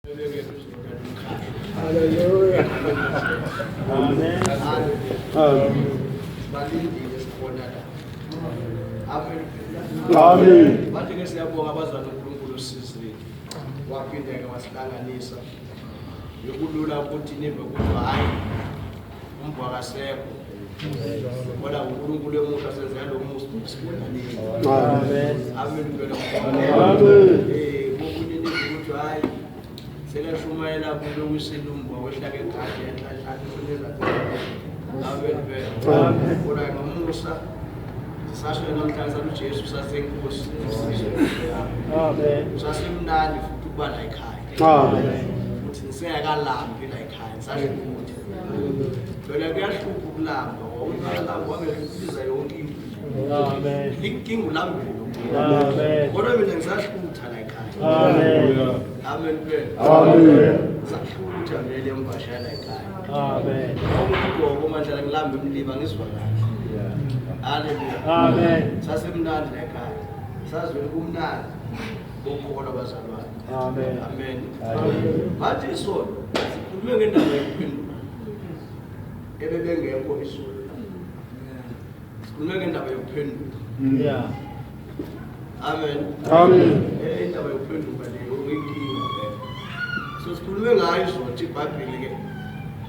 Hallelujah. Amen. Amen. Balindile sikhona la. Amen. Amen. Manje ke siyabonga abazali uNkulunkulu usizile. Waphinde ke wasihlanganisa. Yokulula ukuthi nive ukuthi hayi umbwa kasekho. Kodwa uNkulunkulu emuhle senzela lo musa sibonaneni. Amen. Amen phela. Amen. Kokunye nive ukuthi hayi sekashumayela kulo kwisilumbo wehla ke gade enhlanhla kufuneza. Amen phela. Amen. Kodwa ngomusa sisasho namhlanje sathi uJesu sasenkosi. Amen. Usasemnandi futhi ukuba la ekhaya. Amen. Futhi ngisengakalambi la ekhaya ngisasho ukuthi. Phela kuyahlupha ukulamba, wawungalamba wangehluphisa yonke into. Amen. Inkinga ulambile. Amen. Kodwa mina ngisahlutha la ekhaya. Amen. Amen phela. Amen. Ngisahlutha vele embasha la ekhaya. Amen. Okugogo mandla ngilamba emliba ngizwa kahle. Hallelujah. Amen. Sasemnandi la ekhaya. Sazwele kumnandi. Ukukholwa bazalwane. Amen. Amen. Amen. Manje isolo sikhulume ngendaba yokuphenduka. Ebebengekho isolo. Sikhulume ngendaba yokuphenduka. Yeah. Amen. Amen. Indaba yokuphenduka leyo inkinga vele. So sikhulume ngayo izolo ukuthi iBhayibheli ke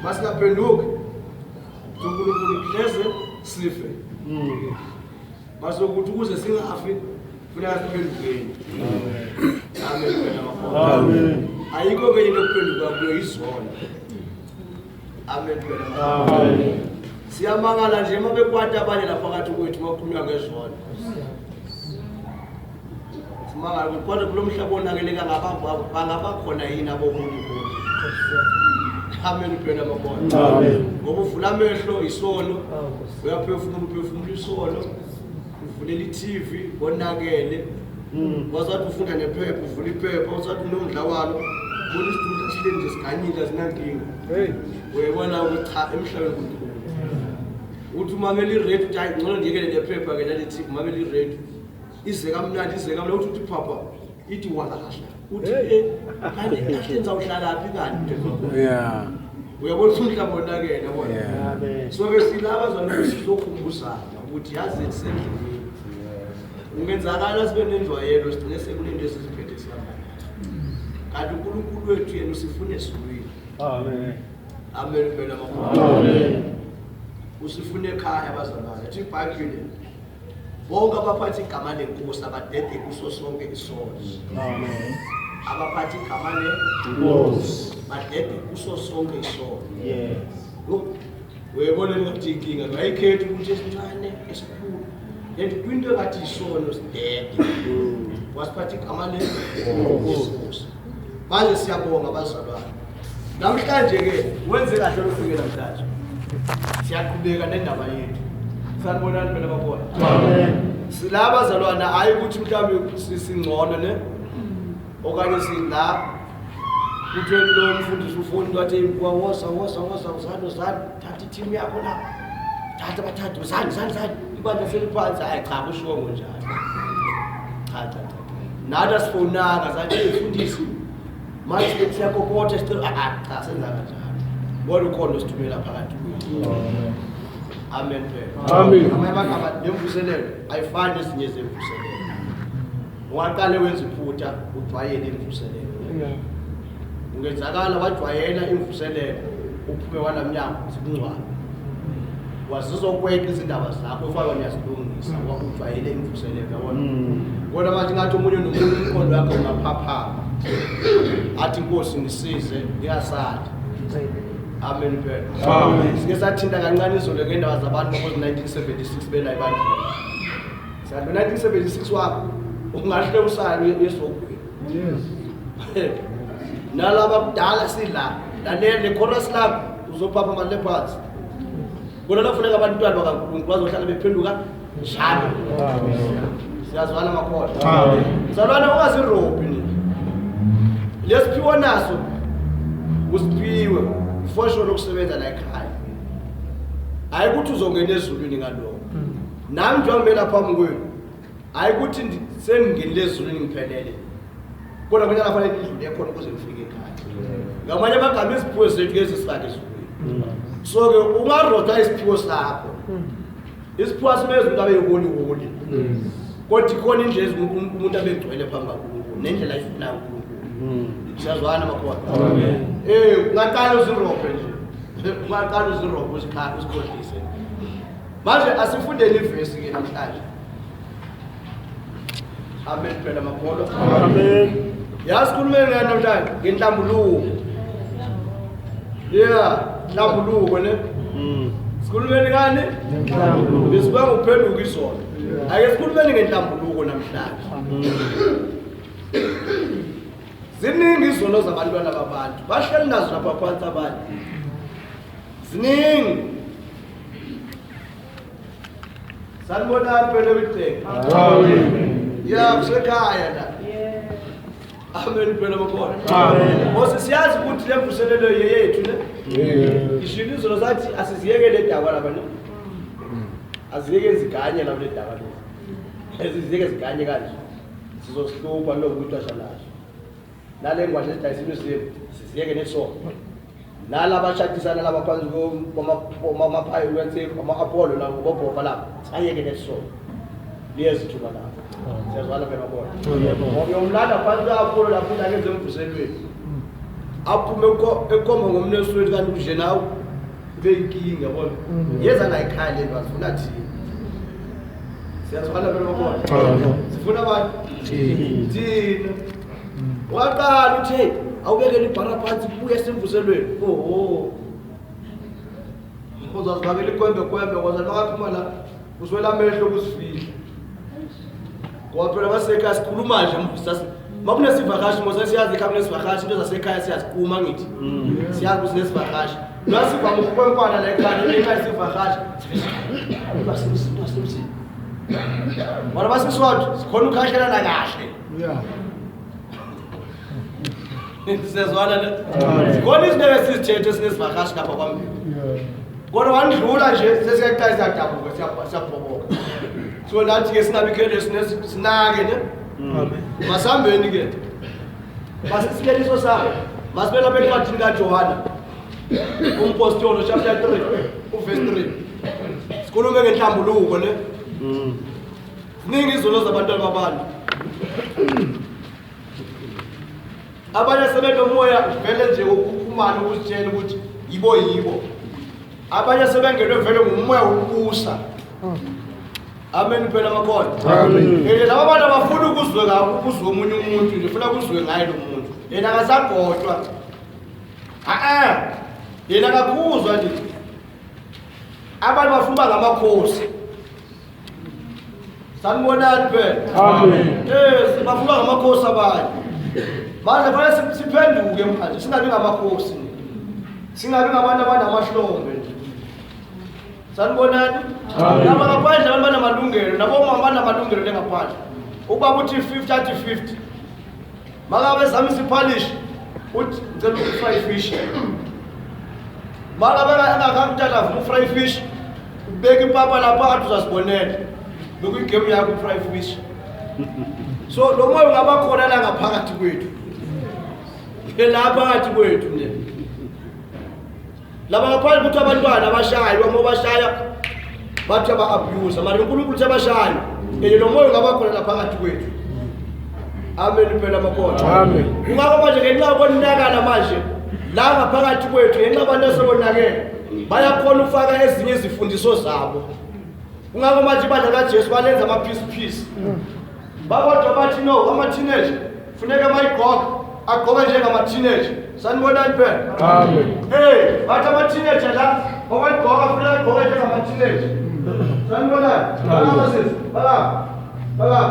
masingaphenduki uNkulunkulu hleze sife. Basokuthi ukuze singafi funeka siphendukeni. Amen. Wena makholwa. Amen. Ayikho ke into yokuphenduka kuyo izona. Amen wena makholwa. Amen. Siyamangala nje uma bekwata abanye lapha phakathi kwethu makhulunywa ngezona. Simangala ukuthi kodwa kulo mhlaba onakele kangaba bangaba khona yini abomuntu kulo. Amen wena makholwa. Amen. Ngoba uvula amehlo isono, uyaphefumula uphefumula isono, uvulela i-TV konakele. Wazathi ufunda nephepha uvula iphepha usathi unomdla walo ubona isidudla sihleli nje siganyile asinankinga. Hey. Uyayibona ukuthi cha emhlabeni kukhulu. Uthi umamela i-radio uthi hayi ngcono ndiyekele le phepha ke nale TV umamela i-radio. Ize kamnandi ize kamnandi uthi uthi phapha ithi wala kahle. Uthi kanti kahle ngizawuhlala phi kanti? Yeah. Uyabona ukuthi umhlaba wonakele yabona. Yeah. Amen. So ke silaba zona sizokhumbuzana ukuthi yazi sendleleni. Kungenzakala sibe nenjwayelo sigcine sekunento esiziphethe sihamba nazo. Kanti uNkulunkulu wethu yena usifuna ezulwini. Amen. Amen phela makholwa. Amen. Usifuna ekhaya bazalwane. Ethi iBhayibheli bonke abaphatha igama lenkosi abadede kuso sonke isono. Amen. Abaphatha igama Nkosi. badede kuso sonke isono. Yes. Yo, uyayibona ngathi inkinga ayikhethi ukuthi esincane esikhulu. Lento kwinto engathi isono sidede. Wasiphatha igama lenkosi. Manje siyabonga bazalwane. Namhlanje ke wenze kahle lokufike namhlanje. Siyaqhubeka nendaba yethu. Sanibonani phela bakhona. Amen. Silaba bazalwana hayi ukuthi mhlawumbe singcono ne okanye sila kuthiwe lo mfundisi ufoni wathi woza woza woza uzani uzani thatha i-team yakho la thatha bathatha uzani uzani uzani ibandla seliphansi hayi cha kushiwo ngonjalo cha cha cha nathi asifonanga sathi hey mfundisi manje siyakokotha sicela cha senza kanjalo kodwa ukhona osithumela phakathi kwethu. Amen phela. Amen. Amanye amagama nemvuselelo ayifani nezinye zemvuselelo. Ungaqale wenza iphutha ujwayele imvuselelo. Yeah. Ungenzakala wajwayela imvuselelo uphume walamnyango sikungcwabe. Wazizokweqa izindaba zakho ufake uyazilungisa ngoba ujwayele imvuselelo yabona. Kodwa manje ngathi omunye nomunye umqondo wakhe ungaphaphama. Athi inkosi ngisize ngingasali. Amen phela. Amen. Sike sathinta kancane izolo ngendaba zabantu ngo-1976 bela ebandleni. Sathi 1976 wakho ungahle usale esogwini. Yes. Nalaba kudala sila lalela le chorus lami uzophapha manje phansi. Kona lafuneka abantwana bakaNkulunkulu bazohlala bephenduka njalo. Amen. Siyazwana makholwa. Amen. Mzalwane ungazirobhi nina. Lesiphiwo naso usiphiwe ifosho lokusebenza la ekhaya. Hayi ukuthi uzongena ezulwini ngalokho. Nami njengoba ngime lapha phambi kwenu hayi ukuthi sengingenile ezulwini ngiphelele. Kodwa kunyala fanele ndidlule khona ukuze ngifike ekhaya. Ngamanye amagama iziphiwo zethu ke zisifake ezulwini. So ke ungarojwa isiphiwo sakho. Isiphiwo asimezi umuntu abe yiholi holi. Kodwa ikhona indlela umuntu abegcwele phambi kaNkulunkulu nendlela ayifunayo uNkulunkulu. Siyazwana makhona? Amen. Ungaqala uzirobhe nje. Ungaqala uzirobhe uzikhala uzikhohlise. Manje asifundeni ivesi ke namhlanje. Amen phela makholwa. Amen. Yazi khulume ngani namhlanje ngenhlambuluko. Yeah, nhlambuluko ne. Sikhulumeni ngani? Ngenhlambuluko. Besibanga ukuphenduka izolo. Ake sikhulumeni ngenhlambuluko namhlanje. Ziningi izono zabantwana babantu. Bahleli nazo lapha phansi abanye. Ziningi. Sanibonani phela ebideni. Amen. Yeah, kusekhaya la. Amen phela bakhona. Amen. Nkosi siyazi ukuthi le mvuselelo yeyethu ne. Yeah. Ishilo izolo sathi asiziyeke le dakwa lapha ne. Aziyeke ziganye lapha le dakwa lezi. Eziziyeke ziganye kanje. Sizosihlupha lokhu kutwasha nazo. Nale ngwadla esidayisa imizimba siziyeke neso. Nalaba abashadisana laba phansi kwamaphayi wensimbi ama-apollo labo bobhova lapho sayeke neso. Liyezithuba lapho. Siyazwana phela bona. Yebo. Uyomlanda phansi kwe-apollo lapho uthi akenze emvuselweni. Aphume ekhomba ngomnesi wethu kanti uje nawe ube yinkinga yabona. Yeza la ekhaya le nto azifuna thina. Siyazwana phela babona. Amen. Sifuna abantu Thina. thina. Waqala uthi awubekele ibhara phansi buye semvuselweni. Oho. Uzazibakela ikwembe kwembe kwaze makaphuma la uswela amehlo ukuzifihla. Ngoba phela basekhaya sikhuluma nje makunesivakashi mose siyazi ekhaya kunesivakashi into zasekhaya siyazikuma ngithi. Siyazi ukuthi sinesivakashi. Nasivama ukukwenkwana la ekhaya ekhaya sivakashi. Basemsini basemsini. Bona basiswathu sikhona ukukhahlelana kahle. Yeah. Siyazwana ne? Amen. Sikhona izinto esizithethe sinesivakashi lapha kwambili. Yeah. Kodwa wandlula nje sesiyaqala siyadabuka siyabhoboka. So nathi ke sinabikhele sinake ne. Amen. Masambeni ke. Masisileliso sakho. Masibe lapha encwadini kaJohana. Umpostoli chapter 3 uverse 3. Sikhulume ngenhlambuluko ne. Ziningi izono zabantwana babantu. Abanye sebenomoya vele nje ukukhumana ukuzitshela ukuthi yibo yibo. Abanye sebengenwe vele ngumoya wokubusa. Amen phela makhona. Amen. Laba bantu abafuna ukuzwe ngabo ukuzwe omunye umuntu nje ufuna ukuzwe ngaye lo muntu. Yena akasagotshwa. Yena akakhuzwa nje. Abantu bafuna ngamakhosi. Sanibonani phela. Amen. Bafuna ngamakhosi abanye. Manje fanele siphenduke manje singabi ngamakhosi. Singabi ngabantu abanamahlombe nje. Sanibonani? Amen. Laba ngaphandle abantu banamalungelo, nabomama banamalungelo lengaphandle. Ubaba uthi 50 athi 50. Makabe zamisa iphalishi uthi ngicela ukufry fish. Makabe engakakuthatha avuma ufry fish. Ubeka ipapa lapha athi uzasibonela. Lokuyigame yakho ufry fish. So lo moya ungaba khona la ngaphakathi kwethu. La phakathi kwethu nje. Laba ngaphandle ukuthi abantwana abashaywa uma bashaya bathi aba-abuse mara uNkulunkulu uthi abashaywa. Lo moya ungaba khona la phakathi kwethu. Amen phela makhona. Amen. Kungakho manje ngenxa yokonakala manje la ngaphakathi kwethu ngenxa abantu asebonakele bayakhona ukufaka ezinye izifundiso zabo. Kungakho manje ibandla kaJesu balenza ama-piece piece. Babodwa bathi no ama-teenager funeka mayigqoka agqoke njengama-teenager. Sanibonani phela. Amen. Hey, bathi ama-teenager la okwayigqoka funeka agqoke njengama-teenager. Sanibonani. Baba sisi, baba. Baba.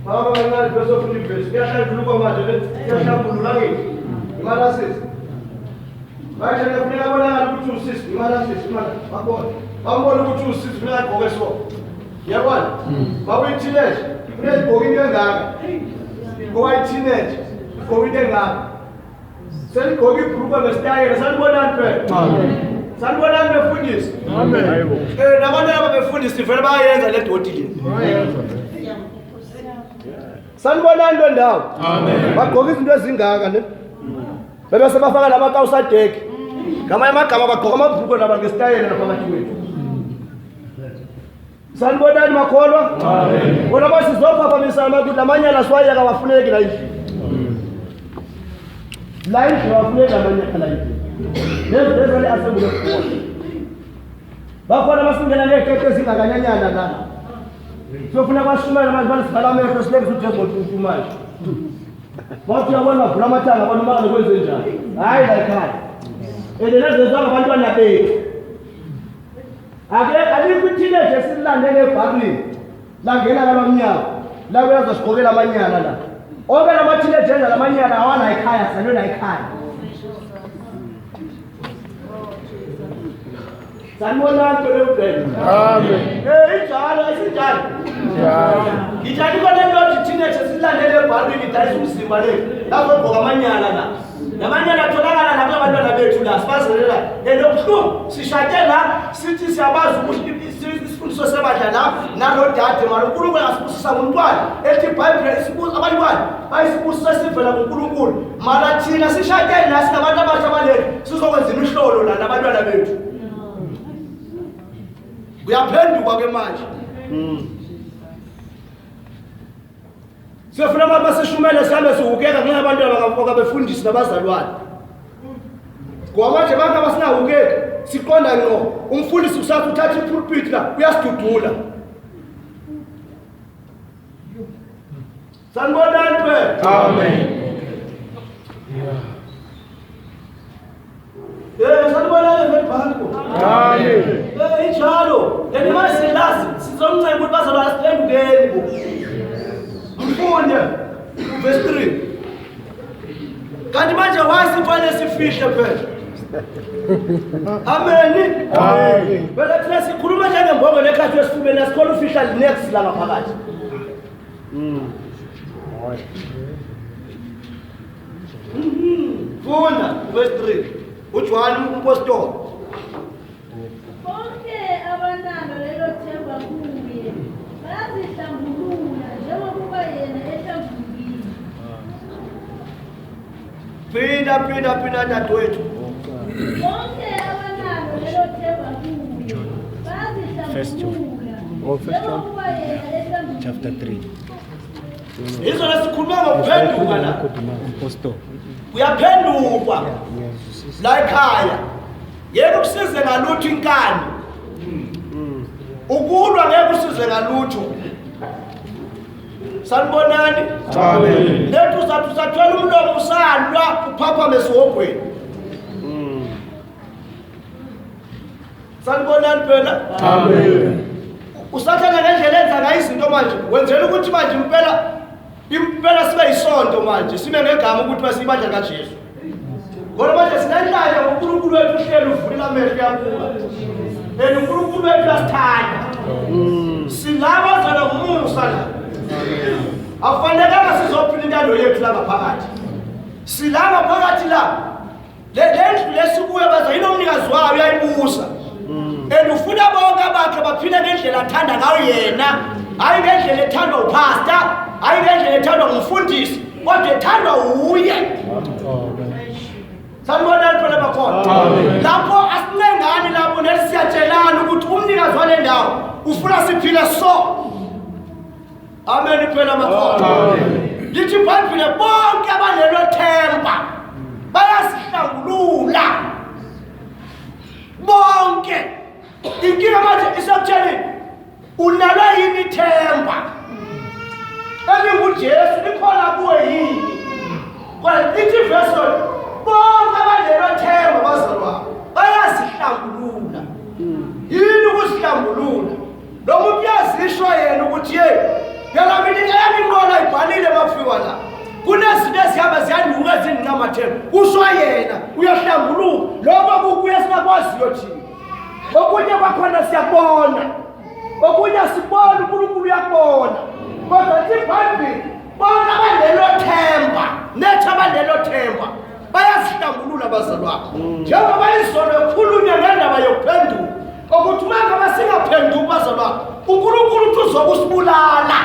Baba kancane bese ufuna ivesi. Kuyahlambuluka manje le. Kuyahlambulula ngithi. Imali sisi. Manje kufuneka bonakala ukuthi usisi, imali sisi, imali. Babona. Bambona ukuthi usisi funeka agqoke so. Yabona? Baba uyi-teenager, funeka igqoke into engaka. Ngoba i-teenager, igqoke into engaka. Seligqoke ibhulukwe ngesitayela, sanibonani phela. Amen. Sanibonani befundisi. Amen. Nabantu laba befundisi vele bayayenza le doti le. Sanibonani lo ndawo. Amen. Bagqoka izinto ezingaka ne. Bebese bafaka lama kawusadeki. Ngamanye amagama bagqoka amabhruko laba ngesitayela lapha phakathi kwethu. Sanibonani makholwa. Amen. Bona basizophaphamisa ukuthi lamanyala siwayeka awafuneki la endlini. La endlini awafuneki lamanyala la endlini. Lezi lezi le assembly of God. Bakhona abasingena ngekete ezingakanyanyana la. Siyofuna kwashumayela manje basivala amehlo sileke uJesu ngotutu manje. Bathi uyabona bavula amathanga bona uma kwenze njani. Hayi la ekhaya. Ene lezo zangabantwana bethu. Ake alikho iteenage esilande ngebhakini. Langena labamnyama. La kuyazosigqokela amanyala la. Onke lama teenage enza lamanyala awala ekhaya salwe la ekhaya. Sanibonani Pelewubhele. Amen. Eh injalo asinjalo. Njalo. Ngijani kona nto teenage silandele ebhalwini idayisa umzimba le. Lazogqoka amanyala la. Lamanyala atholakala la kubantwana bethu la sibazelela. And okubuhlungu sishade la sithi siyabazi ukuthi isifundiso sebandla la nalo dade mara uNkulunkulu angasibusisa ngomntwana ethi iBhayibheli isibusa abantwana bayisibusiso esivela kuNkulunkulu mara thina sishade la singabantu abasha baleli sizokwenza imihlolo la nabantwana bethu. Kuyaphenduka ke manje. Siyofuna abantu basishumele sihambe sihukeka ngenxa yabantu abafundisi nabazalwane. Ngoba manje bantu abasinahukeki siqonda ngqo umfundisi usathi uthatha ipulpit la uyasidudula. Sanibonani phela. Amen. Eh sanibonani vele bhangu. Amen. Eh injalo. And manje silazi sizomncenga ukuthi bazalwane siphendukeni bo. Mfunde verse 3. Kanti manje why sifanele sifihle phela? Amen. Amen. Phela thina sikhuluma njengembongolo ekhathwe esifubeni asikhona ufihla next la ngaphakathi. Funda verse 3. uJohn umpostoli. Bonke abanalo lelo themba kuye bayazihlambulula njengokuba yena ehlambulukile. Phinda phinda phinda dadewethu. Bonke abanalo lelo themba kuye bayazihlambulula Oh, First John. njengokuba yena ehlambulukile. Chapter 3. Yizo lesikhuluma ngokuphenduka la. Apostle. Uyaphendukwa la ekhaya. Ngeke ukusize ngalutho inkani. Ukulwa ngeke usize ngalutho. Sanibonani. Amen. Lethu usathi usathwela umlomo usalwa uphaphame esihogweni. Sanibonani phela. Amen. Usathana ngendlela enza ngayo izinto manje wenzela ukuthi manje impela impela sibe yisonto manje sibe ngegama ukuthi basibandla kaJesu. Kodwa manje sinenhlanya ngoNkulunkulu wethu uhleli uvulela amehlo uyabuka. And uNkulunkulu wethu uyasithanda. Silaba zana ngumusa la. Akufanelanga sizophila intando yethu la ngaphakathi. Silaba phakathi la. Le ndlu lesikuyo baza inomnikazi wayo uyayibusa. And ufuna bonke abakhe baphile ngendlela athanda ngayo yena, hayi ngendlela ethandwa upastor, hayi ngendlela ethandwa ngumfundisi, kodwa ethandwa uye. Sanibonani phela bakhona. Lapho asincengani lapho nesiyatshelana ukuthi umnikazi wale ndawo ufuna siphile so. Amen phela makhona. Lithi iBhayibheli bonke abanelo themba bayasihlambulula. Bonke. Inkinga manje isekutheni unalo yini ithemba? ElinguJesu likhona kuwe yini? Kodwa lithi verse bonke abanelo themba bazalwane bayazihlambulula. Yini ukuzihlambulula? Lo muntu uyazisho yena ukuthi hey phela mina eyami inqola ibhalile makufikwa la. Kunezinto ezihamba ziyanuka ezinginamathela. Kusho yena uyahlambuluka. Lokho kukuye singakwaziyo thina. Okunye kwakhona siyakubona. Okunye sibona uNkulunkulu uyakubona. Kodwa lithi iBhayibheli bonke abanelo themba, netha abanelo themba bayazihlambulula bazalwane. Njengoba izolo ekhulunywa ngendaba yokuphenduka, ukuthi uma ngabe singaphenduki bazalwane, uNkulunkulu uthi uzokusibulala.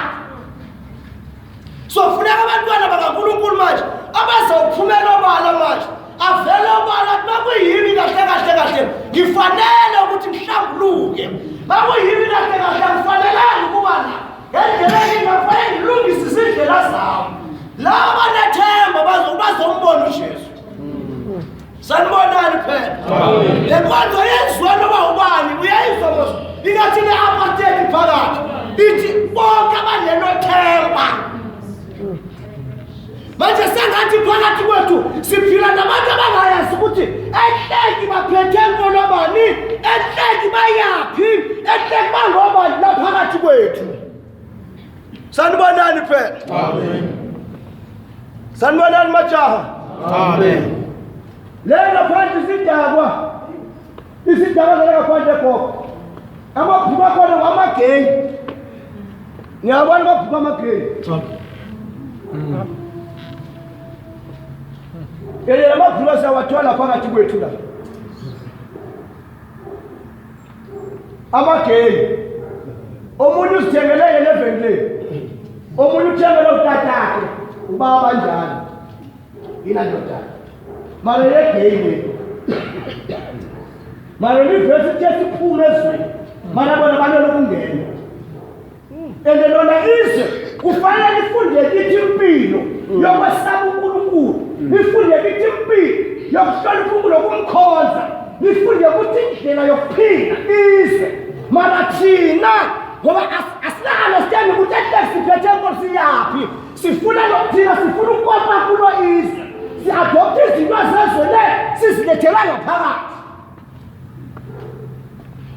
So funeka abantwana bakaNkulunkulu manje abazawuphumela obala manje avele obala ukuthi makuyimi kahle kahle kahle ngifanele ukuthi ngihlambuluke, makuyimi kahle kahle angifanelanga ukuba la ngendlela engingafanele ngilungise izindlela zami. Laba banethemba bazombona uJesu. Sanibonani phela. Le nkonzo yenziwa noma ubani uyayizwa mos. Ingathi ne-apartheid phakathi. Ithi bonke abanelo themba. Manje sengathi phakathi kwethu siphila nabantu abangayazi ukuthi ehleki baphethe nkolo bani, ehleki bayaphi, ehleki bangobani la phakathi kwethu. Sanibonani phela. Amen. Sanibonani majaha. Amen. Le ngaphandle isidakwa. Isidakwa zale ngaphandle gogo. Amabhuku akhona ngamageyi. Ngiyabona amabhuku amageyi. Yena amabhuku siyawathola phakathi kwethu la. Amageyi. Omunye uzithengele yena evenkileni. Omunye uthengele utatakhe. Ubaba kanjani? Ila ndoda. Mara yegeyi le. Mara livesi ithe siphume ezweni. Mara bona balwela ukungena. And lona izwe kufanele lifunde kithi impilo yokwesaba uNkulunkulu. Lifunde kithi impilo yokuhlonipha uNkulunkulu nokumkhonza. Lifunde ukuthi indlela yokuphila izwe. Mara thina ngoba asina-understand ukuthi ehle siphethe inkosi yaphi. Sifuna lokuthina sifuna ukopa kulo izwe. Si-adopte izinto zezwe le sizilethela ngaphakathi.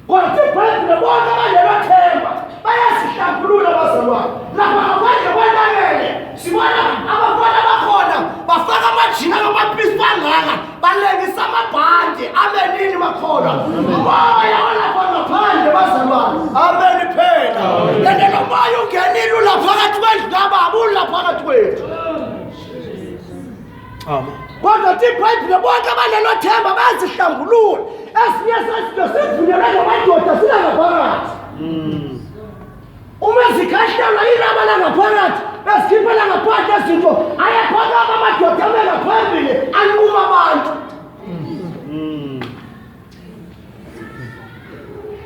Kodwa iBhayibheli bonke abanelo themba bayazihlambulula bazalwane. Lapha ngaphandle kwanakele sibona abafana bakhona bafaka amajina ngamapisi kangaka balengisa amabhande amenini makholwa. Umoya olapha ngaphandle bazalwane. Ameni phela. Ende lo moya ungenile ula phakathi kwendlu kababa ula phakathi kwethu. Amen. Kodwa thi iBhayibheli bonke abanelo themba bayazihlambulula. Esinye sezinto sivunyelwe ngamadoda sinangaphakathi. Uma zikhahlelwa yilaba langaphakathi bezikhiphela ngaphandle izinto ayaphakama amadoda ame ngaphambili anquma abantu.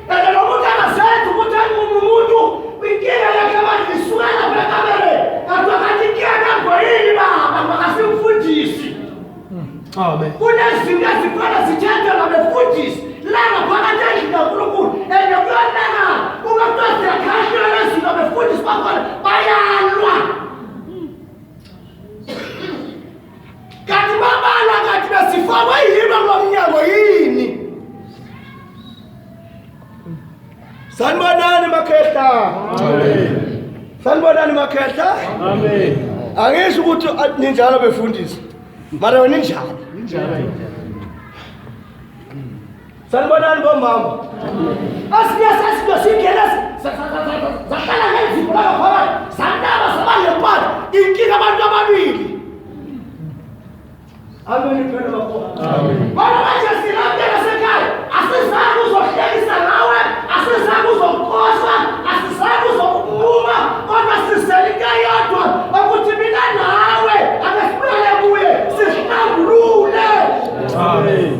And lo muntu angazenzi ukuthi anqume umuntu inkinga yakhe manje isuka lapha ekamereni. Kanti kanti inkinga yakho yini baba makasimfundisi. Amen. Kunezinto ezifana zithethwe ngabefundisi la ngaphakathi endlini kaNkulunkulu and kuyonakala uma kuthiwa ziyakhahlelwa lezi zinto abefundisi bakhona bayalwa. Kanti babalwa kanti besifakwe yini kulo mnyango yini? Sanibonani makhehla. Amen. Sanibonani makhehla. Amen. Angisho ukuthi ninjalo befundisi. Mara wena ninjalo. Sanibonani bomama. Asiye sasike singena zahlala ngezipho la ngaphakathi. Sanaba saba nempatho. Inkinga abantu ababili. Amen phela bafo. Amen. Kodwa manje silapha nasekhaya asizange uzohlekisa ngawe, asizange uzokukosa, asizange uzokunquma, kodwa sizele into eyodwa ukuthi mina nawe ake sibuyele kuye sihlambulule. Amen.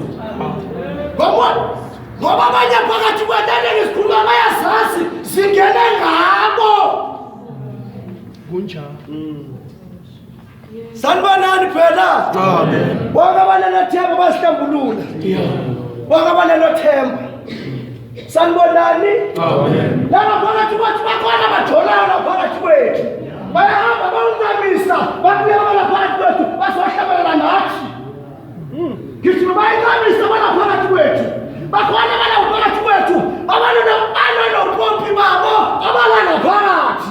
Ngoba abanye phakathi kwethu ngisikhuluma bayazazi zingene ngabo. Kunjalo. Sanibonani phela. Amen. Bonke abanelo themba basihlambulula. Bonke abanelo themba. Sanibonani. Amen. Laba phakathi kwethu bakhona abajolayo la phakathi kwethu. Bayahamba bawuncamisa, babuya bala phakathi kwethu, bazohlabelela nathi. Ngithi bayancamisa bala phakathi kwethu. Bakhona bala phakathi kwethu, abanopompi babo abala ngaphakathi.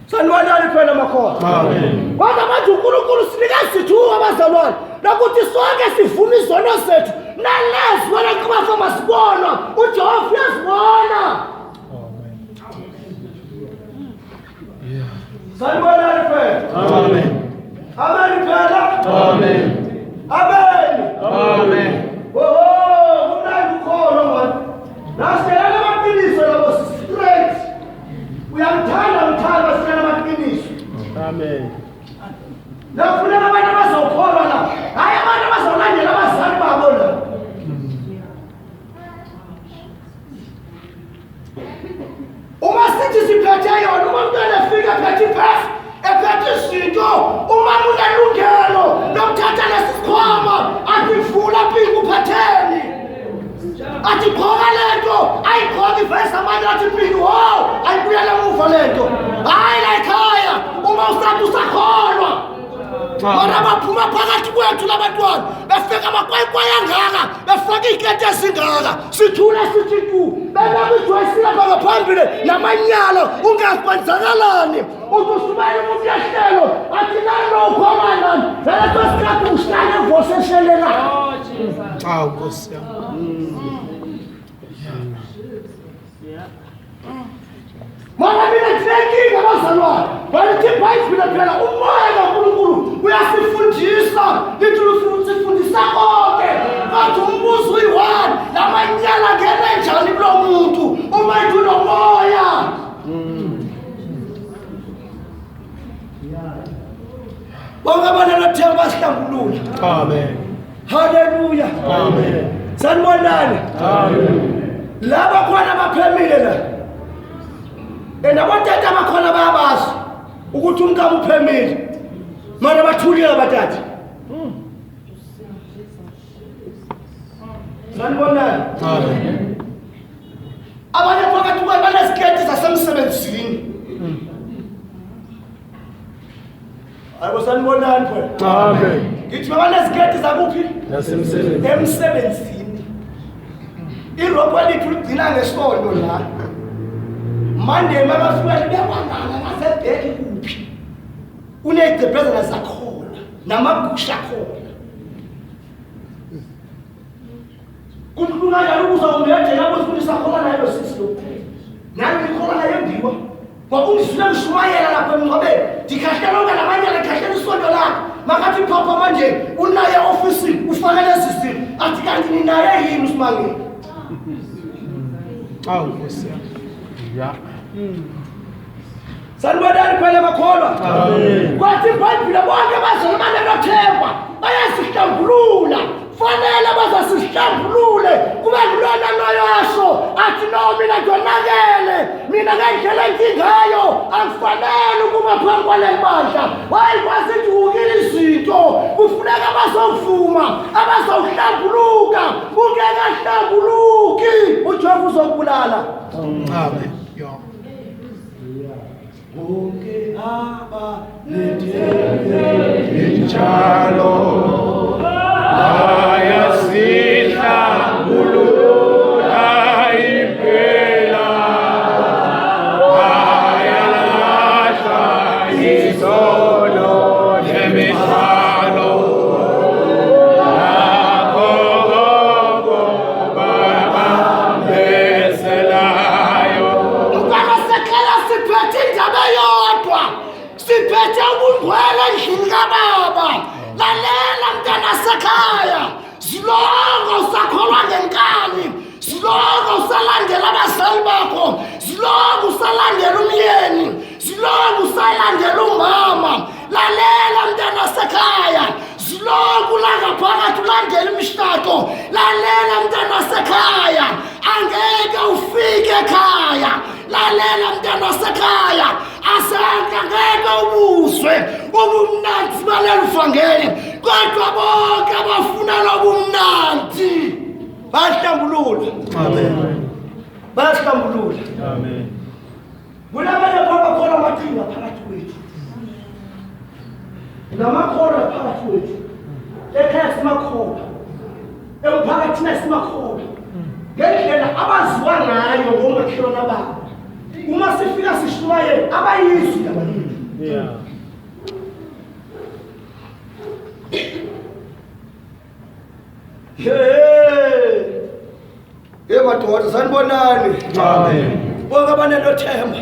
Sanibonani phela makholwa. Amen. Kodwa manje uNkulunkulu sinika isithuba abazalwane lokuthi sonke sivume izono zethu nalezi wena kuba masibonwa uJehova uyazibona. Amen. Yeah. Sanibonani phela. Amen. Amen phela. Amen. Amen. Amen. Oh, kumnandi ukholo manje. Nasitshela amaqiniso labo straight. Uyamthanda mthanda Abanye bathi impilo, wow, ayibuyele emuva lento. Hayi la ekhaya, uma usathi usakholwa. Mara baphuma phakathi kwethu labantwana, befika amakwayikwayi angaka, befaka iy'keti ezingaka, sithule sithi tu, bebeka ijoyisi lapha ngaphambili namanyala, ungazi kwenzakalani. Uthi ushumayela umuntu uyahlelo, athi nani lo ukholwa nani, ngaleso sikhathi uhlale ivose eshelelayo. Awu Nkosi yami. Mara mina ndinenkinga bazalwane, balithi iBhayibhile phela umoya kaNkulunkulu uyasifundisa, lithi usifundisa konke. Kodwa umbuzo uyi-one, lamanyala angene njani kulo muntu uma ethi unomoya? Bonke abanalo themba basihlambulula. Amen. Haleluya. Amen. Sanibonani. Amen. Laba khona baphemile la. And abotata bakhona bayabazi ukuthi umkami uphemile. Mara bathulile abatata. Sanibonani. Amen. Abanye phakathi kwenu baneziketi zasemsebenzini. Hayibo sanibonani phela. Amen. Ngithi babaneziketi zakuphi? Nasemsebenzini. Emsebenzini. Irokwe lethu ligcina ngesonto la. Monday makafika libekwanana ngasebheki kuphi. Uney'gqebhezana zakhona namagusha akhona. Kubuhlungu kanjani ukuzwa umyajela abozifundisa khona naye lo sisi lo. Nami ngikhona naye ndiwa. Ngoba ungizwile ngishumayela lapha emngcwabeni. Ndikhahlela onke lamanyala ngikhahlela isonto lakhe. Makathi phapha manje unaye ofisini ufake lezi zinto. Athi kanti ninaye yini uSimangele? Awu Nkosi yami. Yeah. Sanibonani phela bakholwa. Amen. Kwathi iBhayibhile bonke bazalwane banenothemba bayasihlambulula. Fanele bazasihlambulule kube ngulona loyasho athi no mina ndonakele mina ngendlela engingayo angifanele ukuba phambi kwaleli bandla. Hayi kwazidukile izinto kufuneka abazovuma abazowuhlambuluka ungekahlambuluki uJehova uzokubulala. Amen. Yeah. Bonke abanethemba Injalo bayasihlambulula impela bayalahla izono nemithwalo nakho oko babambezelayo. Mntwana sekhaya siphethe indaba eyodwa, siphethe ubungcwele endlini kababa. Lalela mntwana sekhaya, zilongo usakholwa ngenkani, zilongo usalandela abazali bakho, zilongo usalandela umyeni, zilongo usalandela umama. Lalela mntwana sekhaya, zilongo ulangaphakathi ulandela imishado. Lalela mntwana sekhaya, angeke ufike ekhaya. Lalela mntwana sekhaya, asangeke ubuzwe ubumnandi baleli vangeli, kodwa bonke abafuna lobumnandi bayahlambulula. Amen. Bayahlambulula. Amen. Kunabanye abakhona amaqhinga phakathi kwethu, namakholwa phakathi kwethu. Ekhaya simakholwa, emphakathini simakholwa ngendlela abaziwa ngayo ngomakhelwane babo. Uma sifika sishumayele abayizwi indaba yethu. Yeah. Hey! Hey madoda sanibonani. Amen. Bonke abanenothemba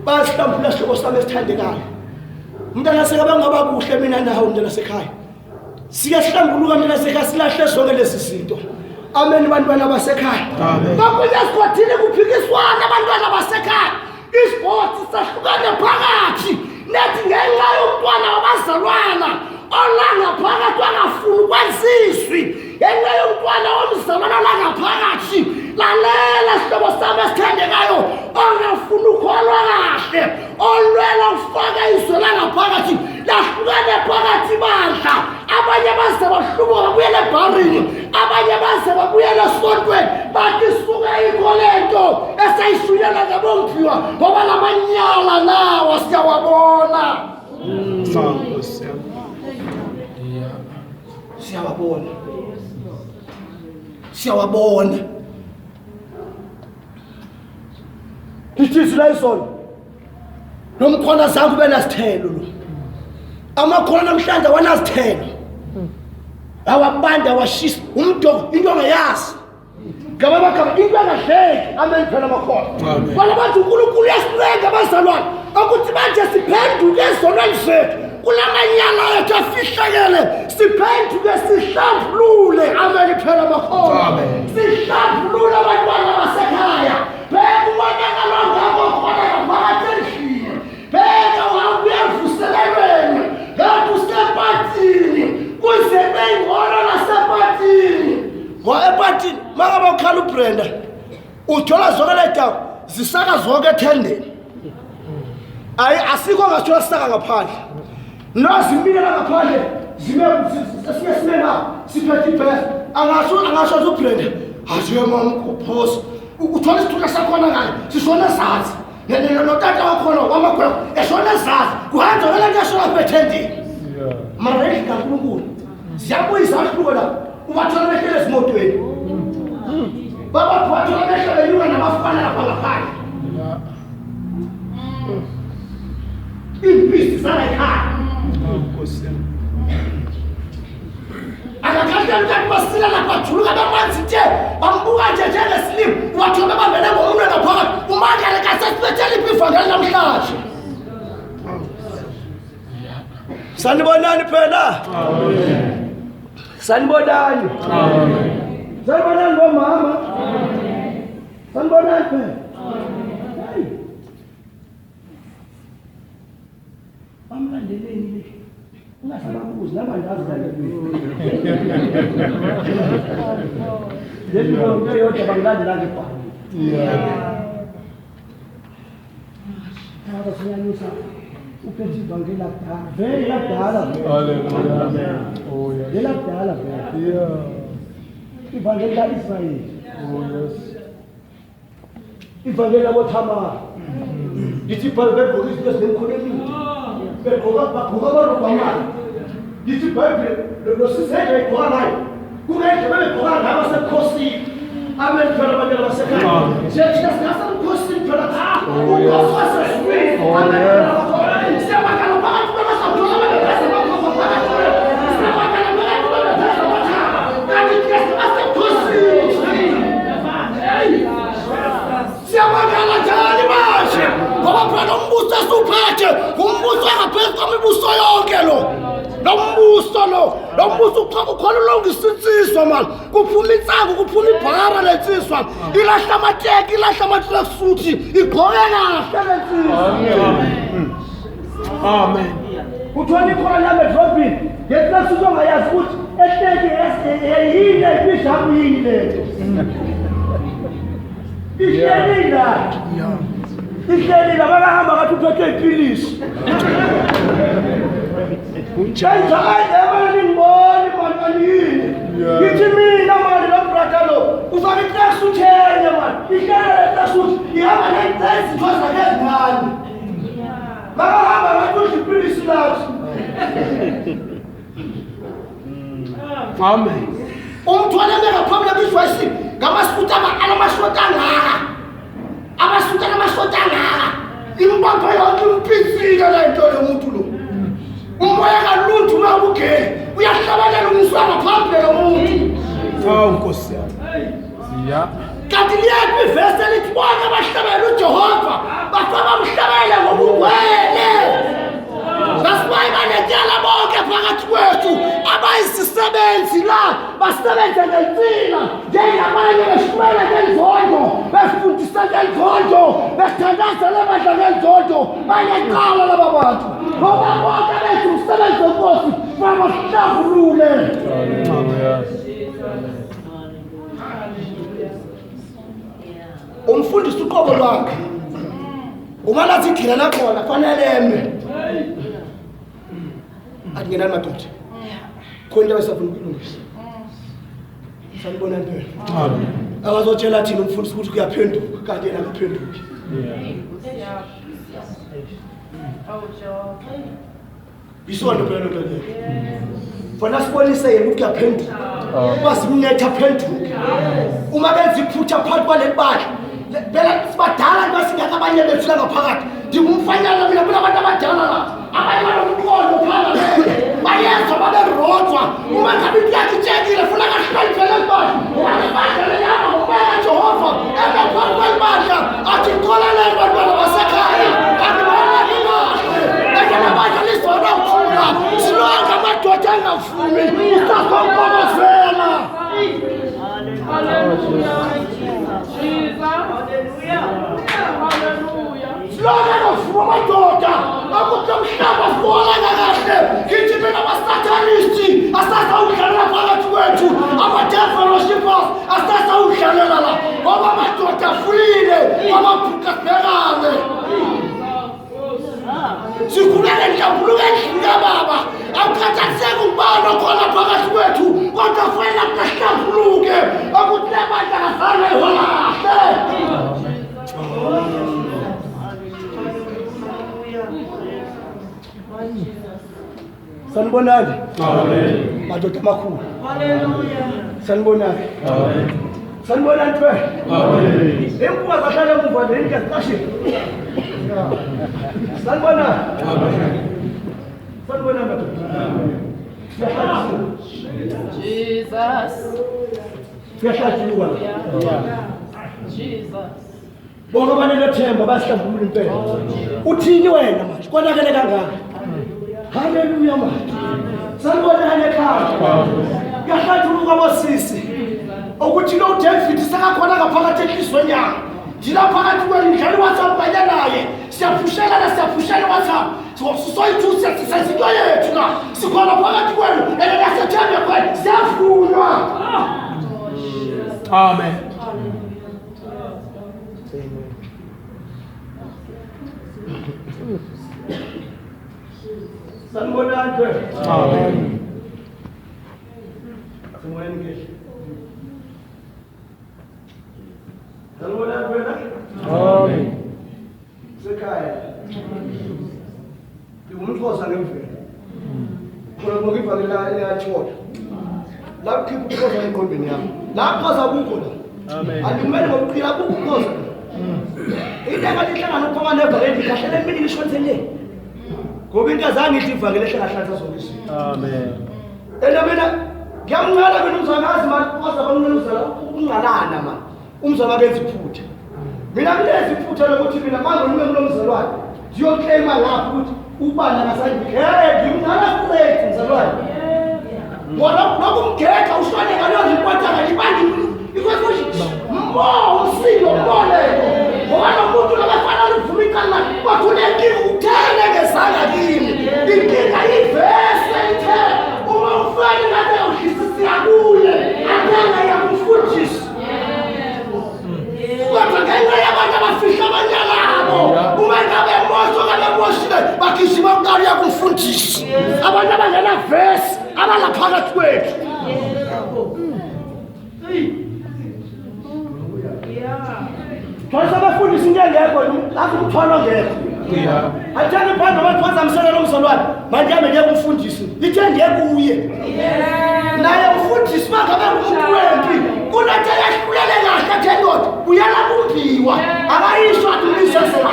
bayahlambulula sihlobo sami esithandekayo. Mntana seka bangaba kuhle mina nawe mntana sekhaya. Siyahlambuluka mntana sekhaya silahle zonke lezi zinto. Amen bantwana basekhaya. Amen. Kokunye esigodini kuphikiswana abantwana basekhaya. Isigodi sahlukane phakathi. Nethi ngenxa yomntwana wabazalwana olangaphakathi angafuni ukwenziswi ngenxa yomntwana womzalwana olangaphakathi. Lalela sihlobo sami esithandekayo ongafuni ukholwa kahle olwela ukufaka izwe langaphakathi lahlukane phakathi bandla. Abanye baze bahlubuka babuyele ebharini, abanye baze babuyele esontweni, bathi suka ikho lento esayisho. yami. Siyawabona. Siyawabona. Lithi la izolo. Lo mkhona zange ube nasithelo lo. Amakhono namhlanje awanazithelo. Awabanda awashisa umdoko into ongayazi. Ngaba bagaba into engahleki amen phela amakhono. Kwala bathi uNkulunkulu uyasincenga abazalwane ukuthi manje siphenduke ezonweni zethu kulamanyala ethu afihlakele siphenduke sihlambulule amen phela amakhono. Sihlambulule abantwana basekhaya. Bheka umonakalo ongako khona ngaphakathi endlini. Bheka uhambe uyavuselelweni ngathi usepatini kuze kube nasepatini. Ngoba epatini mangabe ukhala uBrenda uthola zonke le dawo zisaka zonke ethendeni. Ayi asikho ngasithola sisaka ngaphandle. Nozimile la ngaphandle zime sesiye sime la siphethe ibhesi angasho angasho uBrenda athi mama uphosa uthola isithuka sakhona ngale sishona ezansi notata wakhona wamagwegwe eshona ezansi kuhanjwa ngale nto eshona lapha ethendeni. Mara endlini kaNkulunkulu ziyabuya izahluko la ubathola behlele ezimotweni babathola behlele benyuka nabafana lapha ngaphandle. Iimpisi zala ekhaya. Nkosi yami. Akakhahleli kanti basila lapha juluka bamanzi nje bambuka nje njengesilimo ubathola bebambene ngomunwe ngaphakathi umangele kasesibethele iphi ivangeli namhlanje. Sanibonani phela. Sanibonani. Sanibonani bomama. Sanibonani phela. Hey. Bamlandeleni le. Ungasababuzi nabandazi landelweni. Leli into eyodwa bangilandela nje bhala. Ngaba sinyanyisa uphethe ivangeli lakudala. Vele lakudala vele. Hallelujah. Oh yes. Lelakudala vele. Yeah. Ivangeli la-Israyeli. Oh yes. Ivangeli laboThamara. Lithi iBhayibheli begqoka izinto ezinemikhono emide. Begqoka bagqoka amarobhu amane. Lithi iBhayibheli lo sisendlela egqoka ngayo. Kungendlela bebegqoka ngayo basebukhosini. Amen phela abantwana basekhaya. Thina singasebukhosini phela cha. Ubukhosi wasezulwini. Amen phela abakhona. Siyabakala phakathi kwabasawuthola bebephethe amakhosi phakathi kwethu. Siyabakala phakathi kwabephethe amathaba. Kanti thina singasebukhosini. Siyabakala njani manje? Ngoba phela lo mbuso esiwuphethe umbuso ongaphezu kwemibuso yonke lo. Lo mbuso lo, lo mbuso ukhona ulungisa insizwa mani. Kuphuma insangu, kuphuma ibhara lensizwa. Ilahla amateki, ilahla amatracksuit, igqoke kahle lensizwa. Amen. Uthola ikhona lami edrobheni ngetracksuit ongayazi ukuthi ehleki yini ipijama yini lento. Ihleli la. Ihleli la bakahamba ngathi uphethwe ipilisi. Njenza ayebele ngiboni manje yini. Ngithi mina manje lo brother lo ufaka itracksuit enye manje. Ihlele le tracksuit ihamba nezinto zakhe ezincane. Bakahamba ngathi udla ipilisi lakhe. Amen. Umthwalo engaphambi kwizwe ngamasuta alamashoti angaka. Amasuta alamashoti angaka. Imbambo yonke impisile le nto lo muntu lo. Umoya kaluntu mawugele uyahlabelela umswana phambili lo muntu. Awu Nkosi yami. Yeah. Kanti liyaphi ivesi elithi bonke abahlabela uJehova bafaka bamhlabele ngobungcwele. That's why banetyala bonke phakathi kwethu abayisisebenzi la basebenze ngensila njengabanye beshumayela ngenzondo befundisa ngenzondo bethandazela ebandla ngenzondo banecala laba bantu ngoba bonke benza umsebenzi wenkosi babahlambulule. Hallelujah. Umfundisi uqobo lwakhe uma lathi igila lakhona fanele eme athi ngenani madoda khona into abesafuna ukuyilungisa. Sanibonani phela. Amen. Akazotshela thina umfundisi ukuthi kuyaphenduka kanti yena akaphenduki. Yeah. Isonto phela lento leyo. Fana sibonise yena ukuthi uyaphenduka. Uma simnetha aphenduke. Uma benza iphutha phakathi kwaleli bandla. Phela sibadala noma singaka abanye bethu la ngaphakathi. Ndingumfanyana mina kunabantu abadala la. Abanye banomqondo phakathi. Bayezwa baberodwa. Uma ngabe into yakhe itshekile funa kahloniphe leli bandla. Ngoba le bandla lelihamba ngomoya kaJehova. Eme phambi kweli bandla athi xoleleni bantwana basekhaya. Angiboneki kahle. Engenabandla lizona ukukhula. Silonke amadoda angavumi. Usazonkomozela. Silonke angavumi amadoda. Akuthi umhlaba sibonaka kahle. Ngithi mina amasatanisti asazawudlalela phakathi kwethu. Ama-devil worshippers asazawudlalela la. Ngoba amadoda afuyile. Amabhuka sibhekane. Sikhulele nhlambuluka endlini kababa. Akukhathaliseki ubani okhona phakathi kwethu, kodwa kufanele ahlambuluke ukuthi le bandla kazange ihola kahle. Sanibonani. Amen. Madoda amakhulu. Sanibonani. Amen. Sanibonani phela. Amen. Impuka zahlala emuva nje into ezicashile. Sanibonani. Amen. Sanibonani madoda. Jesus. Kuyahlaziwa. Jesus. Bonke abanelethemba bayahlambulula impela. Uthini wena manje? Konakele kangaka. Haleluya manje. Sanibonani ekhaya. Kuyahlathuluka bosisi. Ukuthi lo David sekakhona ngaphakathi enhlizweni yakhe. Ndila phakathi kwenu ndlala iWhatsApp kanye naye. Siyaphushelana siyaphushela iWhatsApp. Soyithu siyasenza into yethu la. Sikhona phakathi kwenu. Ene nasethembe kwenu siyavunywa. Amen. Sanibonani phela. Amen. Sanibonani ngehle. Sanibonani phela. Amen. Sekhaya. Ngingumxhosa ngemvelo. Khona ngoba ivangeli liyathola. La kukhipha ubuxhosa engqondweni yami. La kuxhosa kukho la. Amen. Andimele ngokuqila kukho ubuxhosa. Into engathi ihlangana ukuphuma nevangeli ikahlele emini lishonise le. Ngoba into azange ihle ivangeli ehlangahlanganisa zonke izinto. Amen. Ena mina ngiyamnqala mina umzangazi mani waze abanqela umzala ukunqalana mani. Umzala akenza iphutha. Mina ngilezi iphutha lokuthi mina manje ngibe kulomzalwane. Ngiyoclaima lapho ukuthi ubani akasangigeke ngimnqala straight mzalwane. Ngoba nokumgeka ushone ngaleyo report akayibani ikwekusho mbo usilo mboleko. Ngoba lo muntu lobafanele uvuma icala kodwa unenkinga uthele ngezandla kimi. Inkinga ivese ithe uma ufake ngabe udlisisia kuye akanga yakumfundisa. Kodwa ngenxa yabantu abafihla abanyala abo uma ngabe mosho ngabe moshile bagijima kuqala uyakumfundisa. Abantu abangena verse abalaphakathi kwethu. Thwasa abafundisi into engekho lapho umthwalo ongekho. Yeah. Atheni phambi abantu bazamsela lo mzalwane manje ame ndiye kumfundisi lithe ndiye kuye. Naye umfundisi mangabe ngumuntu wempi kunathe yahlulele kahle athe ndoda buyela kumbiwa akayisho athi umbizezela.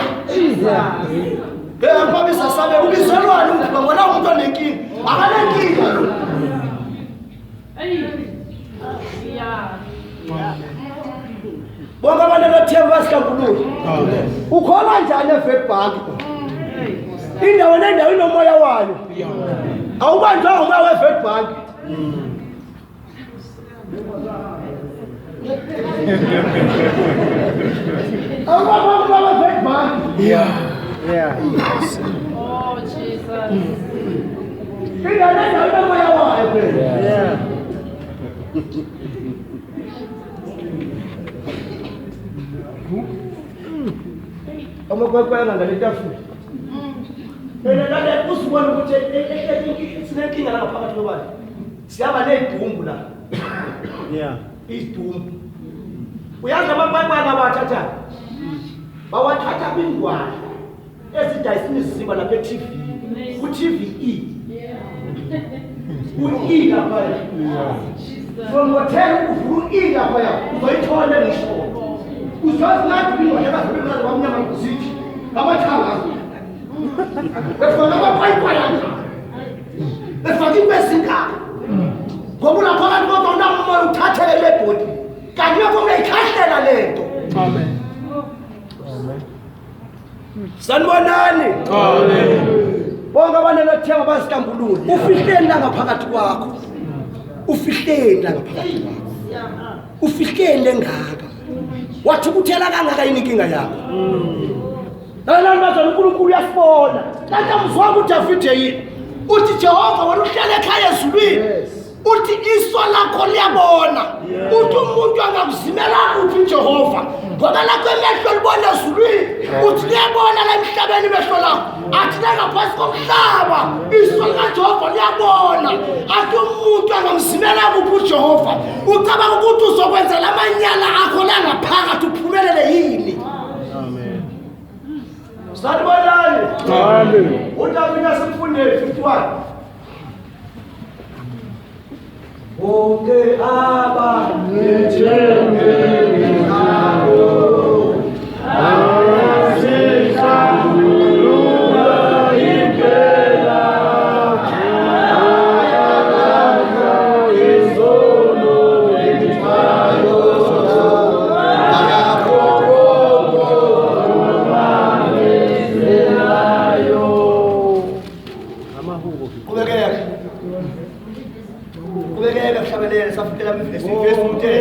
Bheka babisa sabe ubizelwani umbiwa ngoba umuntu onenkinga akanenkinga lo. Bonke abantu abathemba basihlambulule. Amen. Ukholwa njani eVetbank? Indawo nendawo inomoya wayo. Awubanjwa ngomoya weVetbank. Awubanjwa ngomoya weVetbank. Yeah. Oh, Jesus. Indawo nendawo inomoya wayo phela. Yeah. Amakwekwe ngale tafula. Phela lale uzubona ukuthi sinenkinga la ngaphakathi kwebandla. Siyaba nezidumbu la. Yeah. Izidumbu. Uyazi amakwekwe abathatha? Bawathatha kwingwala ezidayisa imizimba lapha e-TV. Ku-TVE. U-E laphaya. From hotel uvula u-E laphaya uzoyithola ngisho. Uzozi ngathi ingane bazobekazi bamnyama ngisithi ngamathanga. Befana amapayipayi anga. Befaka into ezingaka. Ngoba ulaphakathi kodwa unamoya uthathele le bhodi. Kanti lapho uyayikhahlela lento. Amen. Sanibonani. Amen. Bonke abanelethemba bazihlambulule. Ufihleni la ngaphakathi kwakho. Ufihleni la ngaphakathi kwakho. Ufihleni lengaka. Wathukuthela kangaka yini inkinga yakho? Lalani bazalwane uNkulunkulu uyasibona. Kanti amzwanga uDavide yini? Uthi Jehova wena uhlala ekhaya ezulwini. Uthi iso lakho liyabona. Uthi umuntu angakuzimela kuphi Jehova? Ngoba lakho emehlo libona ezulwini. Uthi liyabona la emhlabeni imehlo lakho. Athi la ngaphansi komhlaba iso likaJehova liyabona. Athi umuntu angamzimela kuphi uJehova? Ucabanga ukuthi uzokwenza lamanyala akho la ngaphakathi uphumelele yini? Amen. Sanibonani. Amen. uDavide asimfundele 51. Bonke Amahubo. Qhubekeka. Qhubekeka kuhlabelele safikela kwivesi ivesi uthe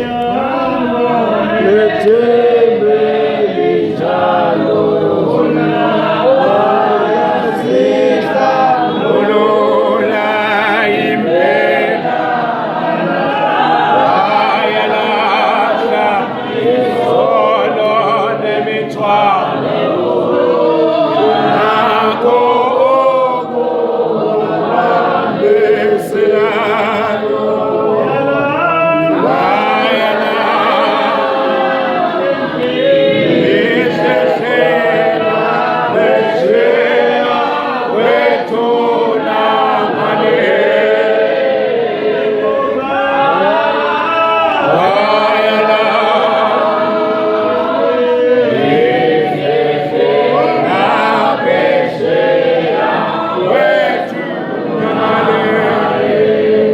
Olola impela bayalahla izono nemithwalo nakho okubambiselayo bayalahla ihlehlela phesheya kwethuna ngale.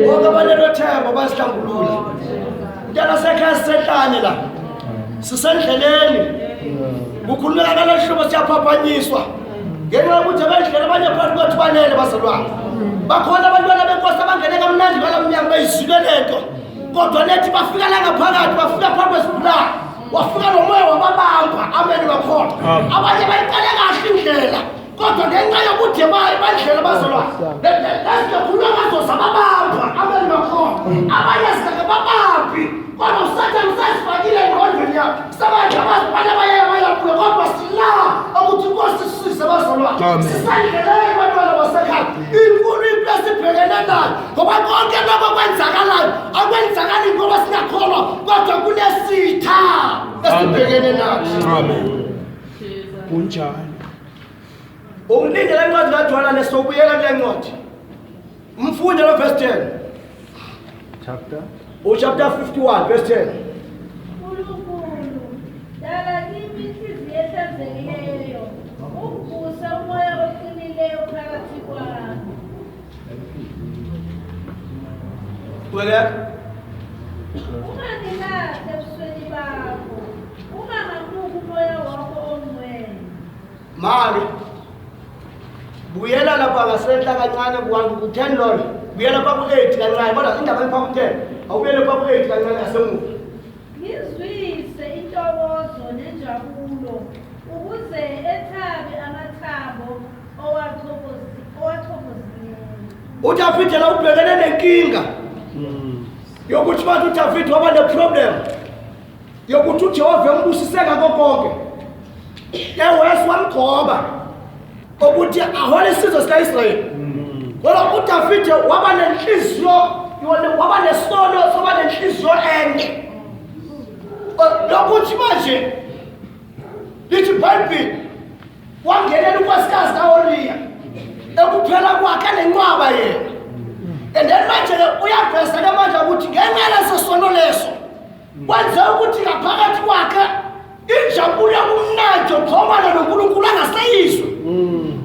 Bonke abanelethemba bazihlambulula. Mntana sekhaya sisehlane la. Sisendleleni. Kukhulumeka ngalolu hlobo siyaphaphanyiswa. Ngenxa yokuthi abendlela abanye phakathi kwethu banele bazalwane. Bakhona abantwana benkosi abangene kamnandi ngala mnyango beyizwile lento. Kodwa lethi bafika la ngaphakathi bafika phambi kwesigulane. Wafika nomoya wababamba amen bakhona. Abanye bayiqale kahle indlela. Kodwa ngenxa yokude bayo bandlela bazalwane. Lezikhuluma ngazo zababamba amen bakhona. Abanye zingake babambi. Kodwa uSathane usazifakile engqondweni yakhe. Sabanje abazibona abaye bayabuya kodwa sila ukuthi inkosi sisize bazalwane. Amen. Sisendleleni bantwana basekhaya. Inkulu impi esibhekene nayo ngoba konke lokho kwenzakalayo akwenzakali ngoba singakholwa kodwa kunesitha esibhekene naso. Amen. Kunjalo. Ungilinde le ncwadi kaJohane lesobuyela kule ncwadi. Mfunde lo verse 10. Chapter. Uchapter 51 verse 10. Nkulunkulu, dala kimi inhliziyo ehlanzekileyo, uvuse umoya oqinileyo phakathi kwami. Qhubekeka. Ungangilahli ebusweni bakho, ungangamuki umoya wakho ongcwele. Mali. Buyela lapha ngasenhla kancane ku-10 lona. Buyela lapha ku-8 kancane kodwa indaba ipha ku-10. Awubuyele lapha ku-8 kancane ngasemuva. Ngizwise intokozo nenjabulo, ukuze ethabe amathambo owachobozileyo. uDavide la ubhekene nenkinga yokuthi bathi uDavide waba neproblem yokuthi uJehova embusise ngakho konke. Ewes wamgcoba ukuthi ahole isizwe sikaIsrayeli. Kodwa uDavide waba nenhliziyo waba nesono soba nenhliziyo ende. Lokuthi manje lithi iBhayibheli wangenela unkosikazi kaOriya ekuphela kwakhe nenqwaba yena. Uyaveza ke manje ukuthi ngenxa yaleso sono leso kwenze ukuthi ngaphakathi kwakhe injabulo yokumnandi yokuxhumana noNkulunkulu angaseyizwe.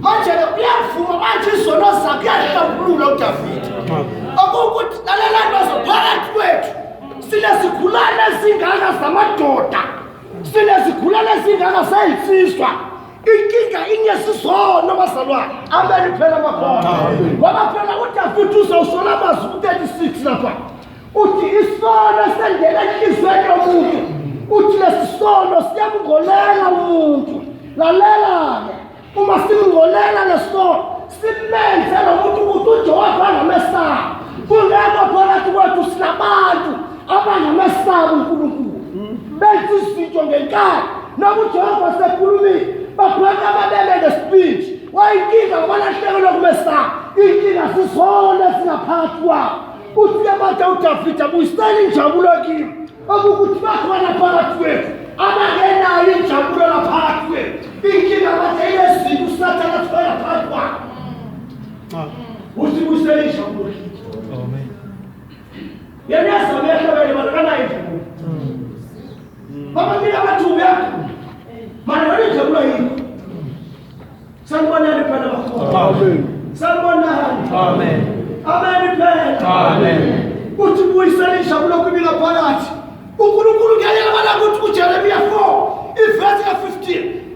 Manje-ke uyavuma manje izono zakhe uyahlambulula uDavide. Okuwukuthi lalela nto phakathi kwethu sinezigulane ezingaka zamadoda, sinezigulane ezingaka zeyinsizwa. Inkinga inyesizono bazalwane. Amen phela makhona. Ngoba phela uDavide uzawusola amazwi ku-36 lapha. Uthi isono esendela enhliziyweni yomuntu, uthi lesi sono siyamngolela umuntu. Lalela-ke, uma simngolela lesono simenze lo muntu ukuthi uJehova angamesabi. Kungekho phakathi kwethu sinabantu abangamesabi uNkulunkulu, benza izinto ngenkani. Noma uJehova sekhulumile, baphaka amabele ngesipindi. Wayinkinga ngoba lahlekelwe kumesaba. Inkinga sizona esingaphakathi kwabo. Uthi-ke manje uDavide, buyisela injabulo kimi. Okukuthi bakhona phakathi kwethu abangenayo injabulo laphakathi kwethu. Inkinga manje inezinto uSathane athwele phakathi kwabo. Uthi buyisela injabulo kimi. Amen. Yena uyazama uyahlabela mara akanayo injabulo. Babanika amathuba uyagula. Mara yona injabulo ayikho. Sanibonani phela bakhona. Amen. Sanibonani. Amen. Amen phela. Amen. Uthi buyisela injabulo kimi ngaphakathi. uNkulunkulu ngiyayela bana ukuthi kuJeremiya 4 ivesi ka-15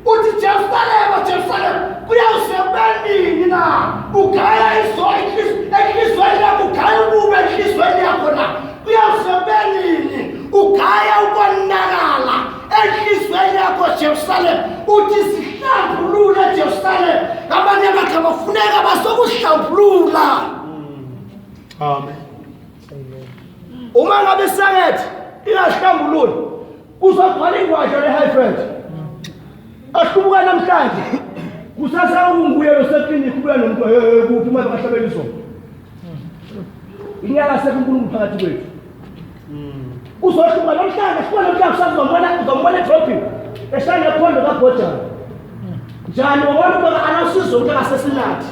uthi Jerusalema, Jerusalema, kuyawuze nini na ugaya enhliziyweni yakho, ugaya ububi enhliziyweni yakho na? Kuyawuze nini ugaya ukonakala enhliziyweni yakho Jerusalem? Uthi sihlambulule Jerusalem. Ngamanye amagama kufuneka basokuhlambulula. Amen. Uma ngabe isangethi ingahlambululi kuzogcwala ingwadla le-high friend ahlubuka namhlanje, kusasa ukunguye loseklinikhi ubuya nomuntu kuphi manje bahlabela izolo inyanga sekunkulunkulu phakathi kwethu. Uzohluka namhlanje, hluka namhlanje, kusasa uzombona, uzombona edrobhini eshaya ngephondo kabhojana njani, wabona ukuba anawusizo ukuthi akasesinathi.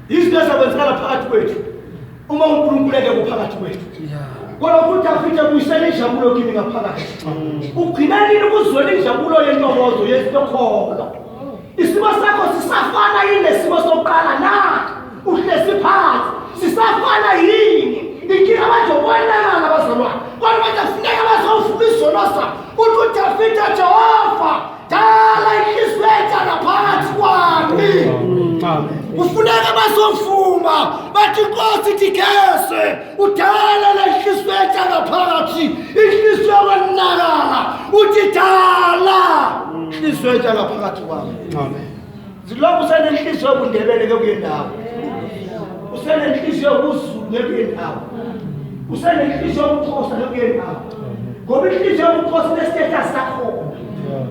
Izinto ezakwenzekala phakathi kwethu uma uNkulunkulu engekho phakathi kwethu. Kodwa futhi afike buyisela injabulo kimi ngaphakathi. Ugcina nini ukuzwela injabulo yentokozo yelokholo? Isimo sakho sisafana yini nesimo sokuqala na? Uhlezi phansi, sisafana yini? Inkinga manje ukwonakala bazalwane. Kodwa manje kufuneka bazovuma izono zabo. Uthi uDavide, Jehova, dala inhliziyo entsha ngaphakathi kwami. Amen. Kufuneka bazovuma bathi Nkosi thigeze udala le nhliziyo entsha ngaphakathi, inhliziyo yokonakala. Uthi dala inhliziyo entsha ngaphakathi kwami. Amen. Zilokhu usenenhliziyo yobuNdebele ke kuye ndawo, usenenhliziyo yobuZulu ngeke kuye ndawo, usenenhliziyo yobuXhosa ngeke kuye ndawo, ngoba inhliziyo yobuXhosa inesitatus sakhona.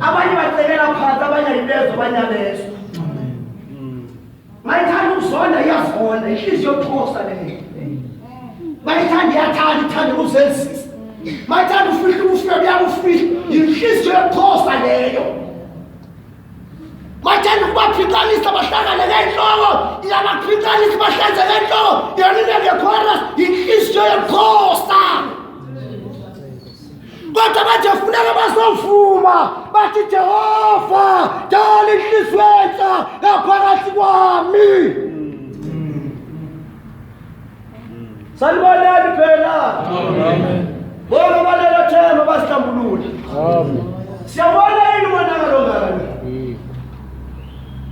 Abanye bacekela phansi, abanye ayibezwa, abanye abezwa. Mayithanda ukuzonda iyazonda, inhliziyo yobuXhosa leyo. Mayithanda iyathanda, ithanda ukuzenzisa. Mayithanda ufihla ubufebe iyabufihla, inhliziyo yobuXhosa leyo. Bathanda ukubaphikanisa bahlangane ngenhloko, iyabaphikanisa bahlanze ngenhloko, yona inenge-chorus, inhliziyo yobuXhosa. Kodwa manje funeka bazovuma bathi Jehova dala inhliziyo entsha ngaphakathi kwami. Sanibonani phela. Amen. Bonke abalelo themba basihlambulule. Amen. Siyabona yini umonakalo ongaka?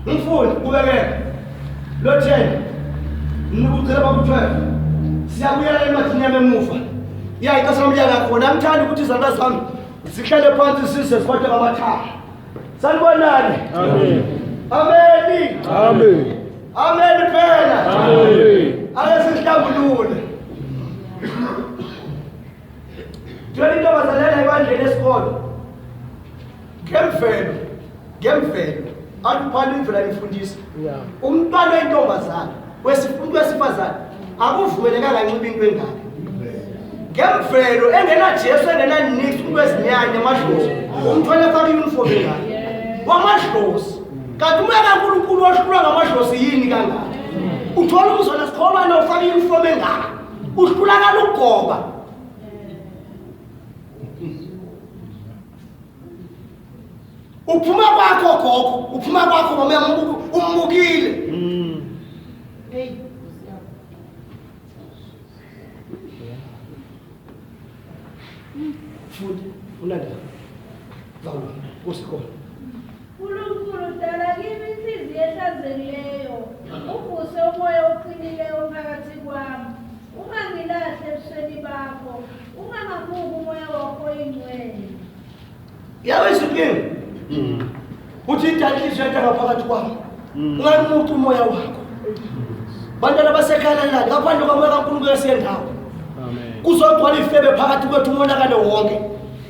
Mfundi kubekeka lo 10 ngikucela babu 12 siyabuyela encwadini yami emuva. Ya, ixesha lami liya khona, angithandi ukuthi izandla zami zihlale phansi size zikwathe ngamathanga. Sanibonani. Amen. Ameni. Amen. Ameni phela. Amen. Ake sihlambulule. Thola intombazane ebandleni esikolo. Ngemvelo, ngemvelo, athi imvelo ayifundisa. Umntwana oyintombazane, umuntu wesifazane akuvumelekanga anxibe into engaka. Ngemvelo engenaJesu engenanix umuntu wezinyanya amadlozi. Umthwele efaka i-uniform engaka. Wamadlozi. Kanti umoya kaNkulunkulu wahlulwa ngamadlozi yini kangaka? Uthola umzwana sikholwana ufaka i-uniform engaka, uhlulakala ukugoba. Uphuma kwakho gogo, uphuma kwakho mama, umbukile. Hey. Futhi ulandela. Zawula, kusikhona. Nkulunkulu dala kimi inhliziyo ehlanzekileyo, uvuse umoya oqinileyo phakathi kwami. Ungangilahli ebusweni bakho, ungangamuki umoya wakho oyingcwele. Yawe izinkinga. Uthi idala inhliziyo entsha ngaphakathi kwami. Ungamuki umoya wakho. Bantwana basekhaya la, ngaphandle kwamoya kaNkulunkulu esiyendawo. Amen. Kuzogcwala ifebe phakathi kwethu umonakalo wonke.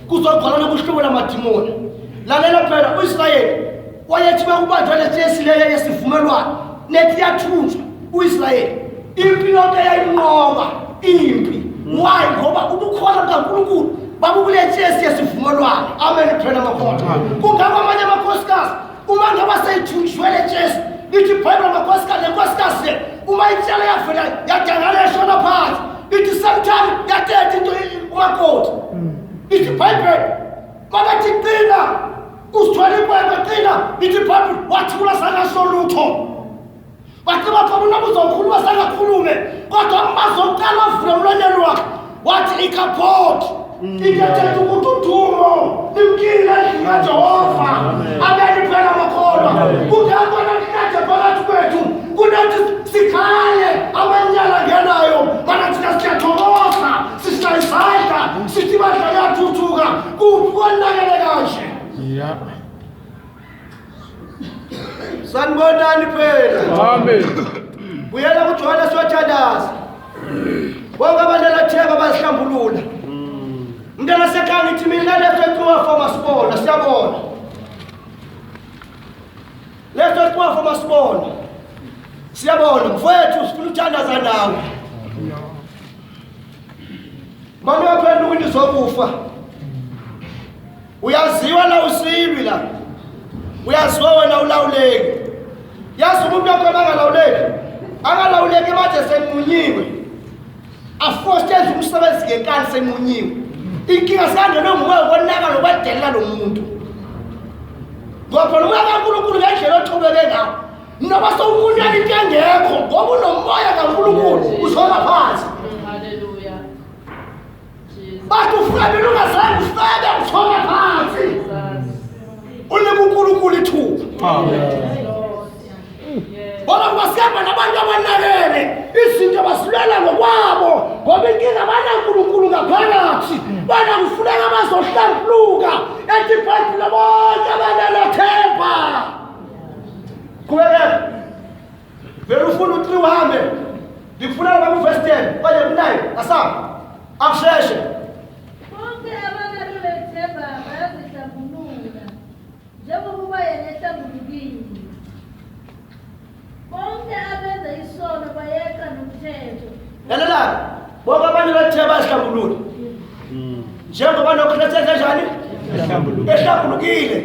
Kuzogcwala nobuhlobo lamadimoni. Lalela phela uIsrayeli wayethi bakubanjwa leJesu leyo yesivumelwano nethi yathunjwa uIsrayeli. Impi yonke yayinqoba impi. Why? Ngoba ubukhona bukaNkulunkulu babukule Jesu yesivumelwano. Amen phela makhona. Kungakho amanye amakhosikazi uma ngaba seyithunjwe le Jesu lithi iBhayibheli amakhosikazi lenkosikazi le uma itshela yavela yadangala yashona phansi ithi sometime yathetha into umakoti. Ithi iBhayibheli makathi qina uzithwele ikwekwe qina, ithi iBhayibheli wathula sangasho lutho. Bathi bafuna noma uzokhuluma sangakhulume, kodwa mazoqala avule umlonyeni wakhe wathi ikhabhodi ithethe ukuthi udumo limkile endlini kaJehova. Amen phela makholwa. Kungakho namhlanje phakathi kwethu kunathi sikhale amanyala angenayo, mana thina siyathokoza, sishaya isandla sithi ibandla liyathuthuka. Kuphi konakele kanje? Yeah. Sanibonani phela. Amen. Buyela kuJohane siyothandaza. Bonke abanelathemba bazihlambulula. Umntwana sekhaya ngithi mina leso ecwa masibona siyabona. Leso ecwa masibona. Siyabona mfowethu, sifuna ukuthandaza nawe. Manje waphenduka into izokufa. Uyaziwa la usilwi la. Uyaziwa wena ulawuleki. Yazi umuntu wakho angalawuleki. Angalawuleki manje senqunyiwe. Aforce enze umsebenzi ngenkani senqunyiwe. Inkinga sikangenwe ngumoya wonakalo kwadelela lo muntu. Ngoba phela umoya kaNkulunkulu ngendlela othobeke ngawo. Noma sewumunye into engekho ngoba unomoya kaNkulunkulu uzona phansi. Hallelujah. Jesus. Bathi ufebe ungazange ufebe uthona phansi. Jesus. Unika uNkulunkulu ithuba. Amen. Yes, Lord. Yes. Ngoba kubasihamba nabantu abanakele izinto basilwela ngokwabo ngoba inkinga banaNkulunkulu ngaphakathi bana kufuneka bazohlambuluka ethi iBhayibheli bonke abanelo themba. Qhubekeka. Vele ufuna u-3 uhambe. Ngikufunela baba uverse 10 okanye ku-9 asamba. Akusheshe. Bonke abanalo lethemba bayazihlambulula, njengokuba yena ehlambulukile. Bonke abenza isono bayeqa nomthetho. Lalela. Bonke abanelo themba bayazihlambulula. Njengoba noKristu enze njani? Ehlambulukile. Ehlambulukile.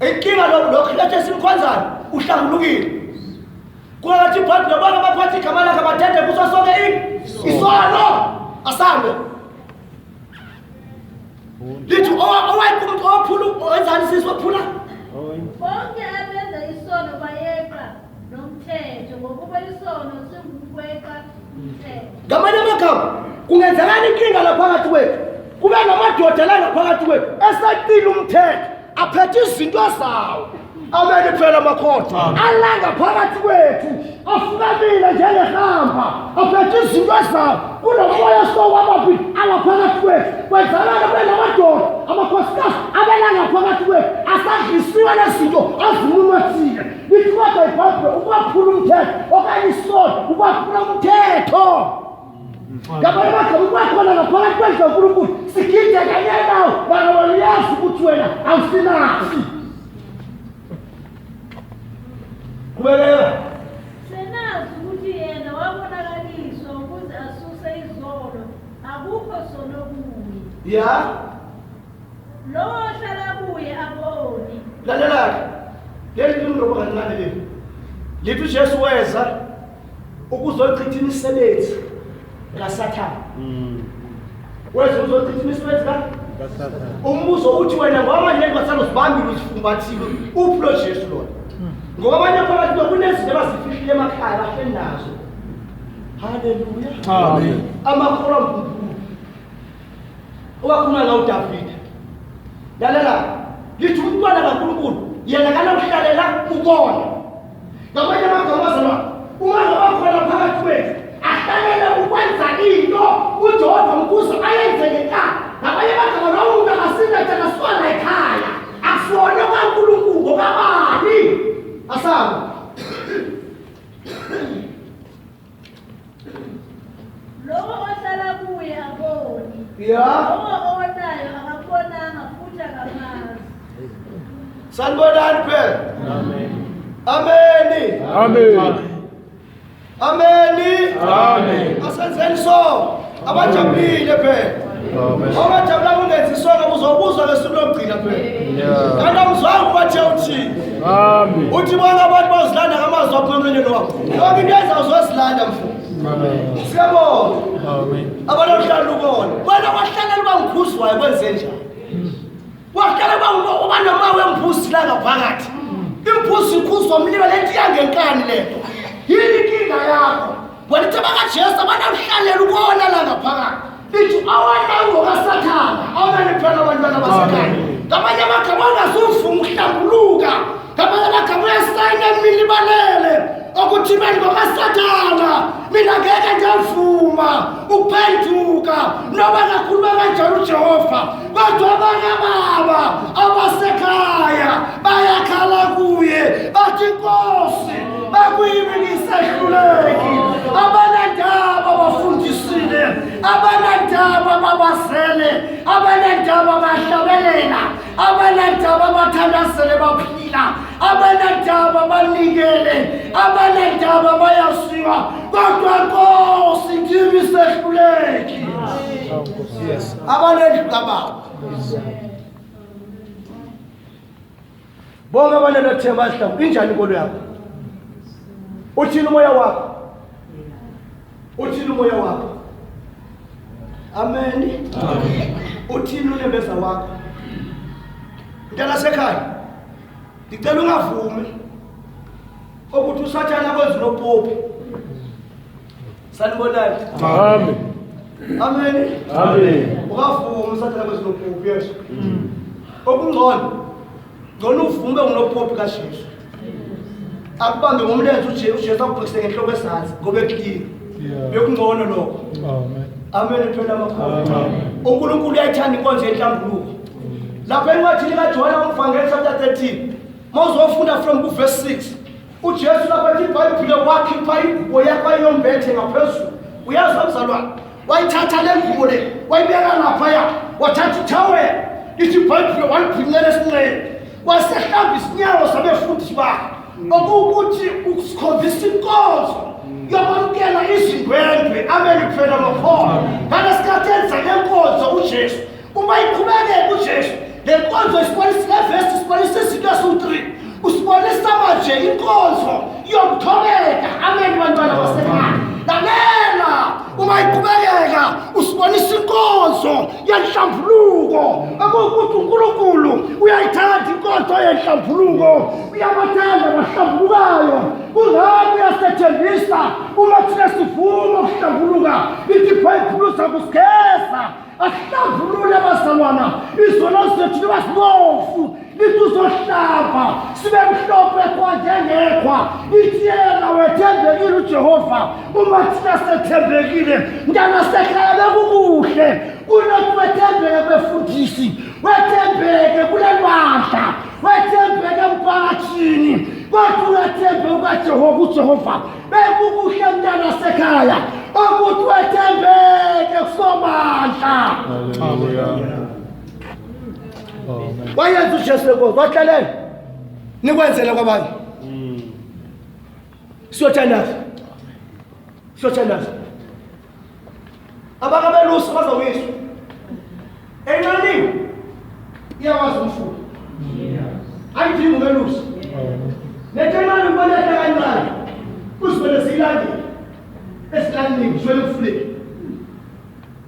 Inkinga lo lo Kristu esimkhonzayo uhlambulukile. Kungathi iBhayibheli bonke abaphatha igama lakhe bathethe kuso sonke ini isono. Asambe. Lithi owayekumntu owaphula wenzani sisi waphula? Bonke abenza isono bayeqa nomthetho, ngokuba isono singukweqa umthetho. Ngamanye amagama kungenzekani inkinga la phakathi kwethu kube namadoda la ngaphakathi kwethu esaqile umthetho aphethe izinto zawo. Amen phela makhotha. Alanga phakathi kwethu afukamile njengehamba aphethe izinto zawo kunomoya sowabaphi alaphakathi kwethu kwenzakala kube namadoda amakhosikazi abelanga phakathi kwethu asadlisiwe nezinto azimumathile. Lithi kodwa iBhayibheli ukwaphula umthetho okanye isono ukwaphula umthetho. Ngamanye amagama ukwakhona ngaphakathi kwendlu kaNkulunkulu sigide kanye nawe mara wena uyazi ukuthi wena awusinasi. Qhubekeka. Senazi ukuthi yena wabonakaliswa ukuze asuse izono, akukho sono kuye. Ya. Lowo ohlala kuye akoni. Lalela-ke. Leli limrobo kancane leli. Lithi uJesu weza ukuzochitha imisebenzi kaSathane. Weza uzochitha imisebenzi kaSathane. Umbuzo uthi wena ngoba manje lento kaSathane uzibambile uzifumbathile, uphi lo Jesu lona? Ngoba abanye phakathi kwethu kunezinto abazifihlile emakhaya bahleli nazo. Haleluya. Amen. Amakholwa mbumbulu. Owakhuluma ngawo uDavide. Lalela, lithi umntwana kaNkulunkulu yena kanokuhlalela ukona. Ngamanye amagama bazalwane, uma ngaba khona phakathi kwethu ahlalele ukwenza into uJehova mkuze ayenze ngenkani. Ngamanye amagama lowo muntu akasinethe akasuka ekhaya. Akusona kaNkulunkulu ngokabani? Asambe. Lowo ohlala kuye akoni. Ya. Lowo owonayo akakubonanga futhi akamazi. Sanibonani phela. Amen. Ameni. Amen. Ameni. Amen. Asenzeni so. Abajabulile phela. Amen. Abajabula ungenzi sono uzobuzwa ngesuku lokugcina phela. Yeah. Kanti awuzwanga ubathe uthini? Amen. Uthi bonke abantu bazilanda ngamazwi apho emlonyeni wakho. Yonke into yenza uzozilanda mfo. Amen. Siyabonga. Amen. Abantu ohlala ukona. Wena wahlala uba ngikhuzwayo kwenze njani? Wahlala uba uba noma wemphuzi la ngaphakathi. Imphuzi ikhuzwa umlilo lento iyangenkani lento. Yini inkinga yakho? Wena ithi bakaJesu abanawuhlalela ukona la ngaphakathi. Ithi awona ngokaSathana. Awena phela abantwana basekhaya. Ngamanye amagama ungazuvuma ukuhlambuluka. Ngamanye amagama uyasayina emilibalele okuthi mani ngokaSathana. Mina ngeke ngiyavuma ukuphenduka noma ngakhuluma kanjalo uJehova. Kodwa abakababa abasekhaya bayakhala kuye bathi Nkosi bakuyimi ngisehluleki. Abanandaba bafundisile, abanandaba babazele, abanandaba bahlabelela, abanandaba bathandazele baphila, abanandaba banikele, abanandaba bayasiwa, kodwa Nkosi ngimi sehluleki. Yes. Abanendlu kababa. Bonke abanelo themba mhlawumbe injani inkolo yakho? Uthini umoya wakho? Uthini umoya wakho? Amen. Amen. Uthini unembeza wakho? Mntana sekhaya, ndicela ungavumi ukuthi uSathane akwenze unopopi. Sanibonani. Amen. Amen. Amen. Ungavumi uSathane akwenze unopopi Yesu. Okungcono ngcono uvume unopopi kaJesu. Akubambe ngomlenze uJesu, uJesu akubhekise ngenhloko esazansi ngoba eklini. Yeah. Bekungcono lokho. Amen. Amen phela amakhulu. Amen. uNkulunkulu uyayithanda inkonzo yenhlambuluko. Lapha encwadini kaJohane umvangeli chapter 13, mawuzofunda from kuverse 6, uJesu lapha ethi iBhayibhile wakhipha ingubo yakhe ayombethe ngaphezulu. Uyazwa mzalwane? Wayithatha le ngubo le, wayibeka laphaya, wathatha ithawela, ithi iBhayibhile walibhincela esinqeni. Wasehlamba isinyawo sabefundi bakhe. Okuwukuthi ukusikhombisa inkonzo yokwamukela izindwendwe. Amen kuphela makhona. Ngalesikhathi enza le nkonzo uJesu, uma iqhubekeka uJesu, le nkonzo isibonisa le verse isibonisa izinto eziwu-3. Usibonisa manje inkonzo yokuthobeka. Amen bantwana basekhaya. Lalela, uma iqhubekeka usibonisa inkonzo yenhlambuluko. Okuwukuthi uNkulunkulu uyayithanda inkonzo yenhlambuluko. Uyabathanda abahlambulukayo. Kungakho uyasethembisa uma thina sivuma ukuhlambuluka, ithi iBhayibhile uzakusigeza ahlambulule abazalwana izono zethu liba sibovu, lithi uzohlamba sibe mhlophe kwa njengekhwa. Ithi yena wethembekile uJehova. Uma thina sethembekile mntana sekhaya bekukuhle kunothi wethembeke befundisi, wethembeke kulelwandla, wethembeke emphakathini, kodwa ungathembe ukaJehova. uJehova bekukuhle mntana sekhaya ukuthi wethembeke kusomandla. Hallelujah. Amen. Wayenza uJesu lenkosi, wahlalela nikwenzele kwabanye. Siyothandaza, siyothandaza. Abakabelusi bazowiswa enxaniwe, iyakwazi umfula, ayidingi umelusi. Amen. Lento encane ubona kancane. abaningi shwele emfuleni.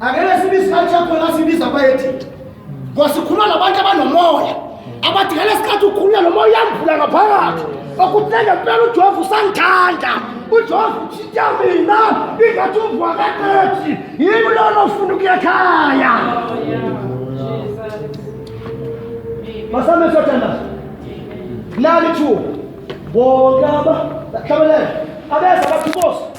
Akele sibe isikhathi sakhona sibiza abayethini. Kwasikhuluma nabantu abanomoya. Abathi ngalesikhathi ukhulula lo moya uyamvula ngaphakathi. Okuthi ngempela uJehova usangithanda. UJehova uthinta mina ingathi uvuka kaqethi. Yimi lona ofuna ukuya ekhaya. Oh, yeah. Jesus. Amen. Masame sothandaza. Nali ithuba. Bonke aba hlabelela. Abeza bathi Nkosi.